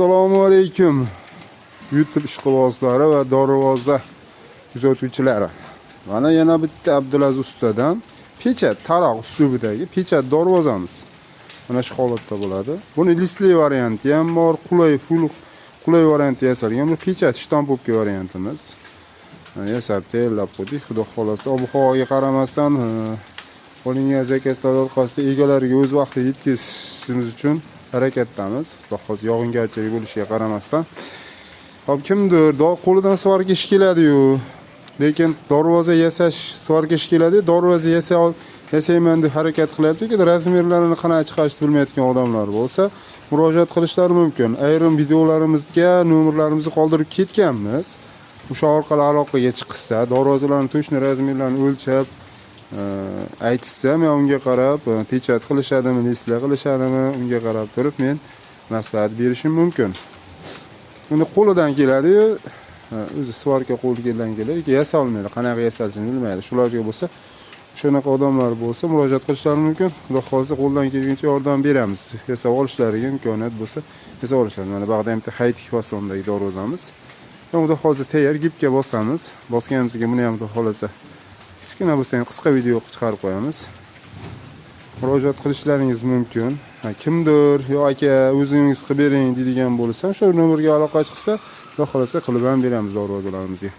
Assalomu alaykum, YouTube ishqibozlari va darvoza kuzatuvchilari. Mana yana bitta Abdulaziz ustadan pechat taroq uslubidagi pechat darvozamiz. Mana shu holatda bo'ladi. Buni listli varianti ham bor, qulay full qulay varianti yasalgan. Bu pechat штамповка variantimiz. Yasab tayyorlab qo'ydik. Xudo xolasa, ob-havoga qaramasdan olingan zakazlar orqasida egalariga o'z vaqtida yetkazishimiz uchun harakatdamiz. Xudo xohlasa, yog'ingarchilik bo'lishiga qaramasdan. Hop, kimdir qo'lidan сварка ish keladi-yu, lekin darvoza yasash сварка ish keladi, darvoza yasayman deb harakat qilyapti, lekin размер larini qanaqa chiqarishni bilmayotgan odamlar bo'lsa, murojaat qilishlari mumkin. Ayrim videolarimizga nomerlarimizni qoldirib ketganmiz. O'sha orqali aloqaga chiqishsa, darvozalarni точно размер larini o'lchab aytishsa, men unga qarab pechat qilishadimi, listlar qilishadimi, unga qarab turib men maslahat berishim mumkin. Uni qo'lidan keladi-yu, o'zi сварка qo'lidan keladi, lekin yasa olmaydi, qanaqa yasalishini bilmaydi. Shularga bo'lsa, shunaqa odamlar bo'lsa, murojaat qilishlari mumkin. Xudo xohlasa, qo'ldan kelguncha yordam beramiz. Yasab olishlariga imkoniyat bo'lsa, yasab olishadi. Mana bu yoqda ham bitta haytik fasondagi darvozamiz. Xudo xohlasa, tayyor гиб ga bosamiz. Bosganimizga buni ham, xudo xohlasa, kichkina bo'lsa ham qisqa video qilib chiqarib qo'yamiz. Murojaat qilishlaringiz mumkin. Ha, kimdir "Yo aka, o'zingiz qilib bering" deydigan bo'lsa, o'sha nomerga aloqa chiqsa, xudo xohlasa, qilib ham beramiz darvozalarimizga.